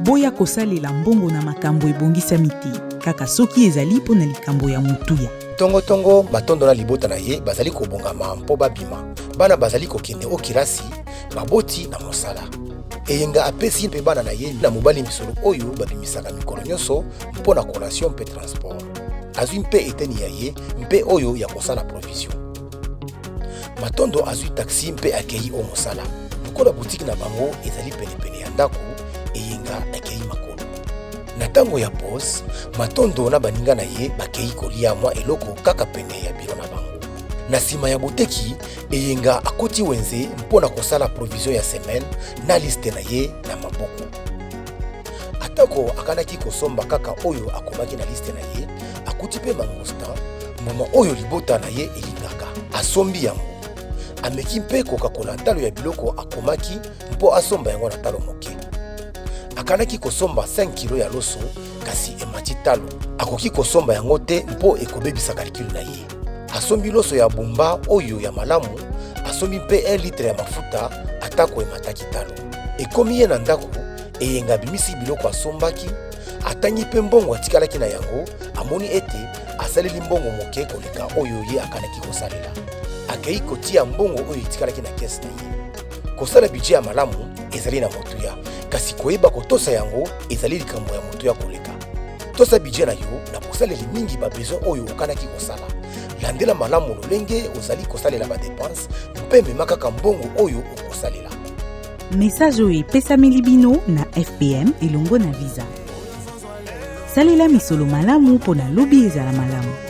Boya kosalela mbongo na makambo ebongisami te, kaka soki ezali mpo na likambo ya motuya. Tongotongo, Matondo na libota na ye bazali kobongama mpo babima. Bana bazali kokende o kelasi, baboti na mosala. Eyenga apesi mpe bana na ye na mobali misolo oyo babimisaka mikolo nyonso mpo na collation mpe transport. Azwi mpe eteni ya ye mpe oyo ya kosala provision. Matondo azwi taxi mpe akei o mosala. Lokola butiki na bango ezali penepene ya ndako, Eyenga akei makolo. Na ntango ya pause, Matondo na baninga na ye bakei kolia mwa eloko kaka pene ya biro na bango. Na nsima ya boteki, Eyenga akoti wenze mpo na kosala provision ya semaine na liste na ye na maboko. Atako akanaki kosomba kaka oyo akomaki na liste na ye, akuti mpe mangostan, mbuma oyo libota na ye elingaka. Asombi yango. Ameki mpe kokakola ntalo ya biloko akomaki mpo asomba yango na ntalo moke. Akanaki kosomba 5 kilo ya loso, kasi emati talo. Akoki kosomba yango te mpo ekobebisa calcul na ye. Asombi loso ya bumba oyo ya malamu, asombi mpe 1 litre ya mafuta atako emataki talo. Ekomi ye na ndako, Eyenga abimisi biloko asombaki, atangi mpe mbongo atikalaki na yango, amoni ete asaleli mbongo moke koleka oyo ye akanaki kosalela. Akei kotia mbongo oyo etikalaki na kese na ye. Kosala budget ya malamu ezali na motuya, kasi koyeba kotosa yango ezali likambo ya motuya koleka. Tosa budget na yo na bosaleli mingi ba besoin oyo okanaki kosala. Landela malamu lolenge ozali kosalela ba depenses mpe mema kaka mbongo oyo okosalela. Message oyo epesameli bino na FPM elongo na Visa. Salela misolo malamu mpo na lobi ezala malamu.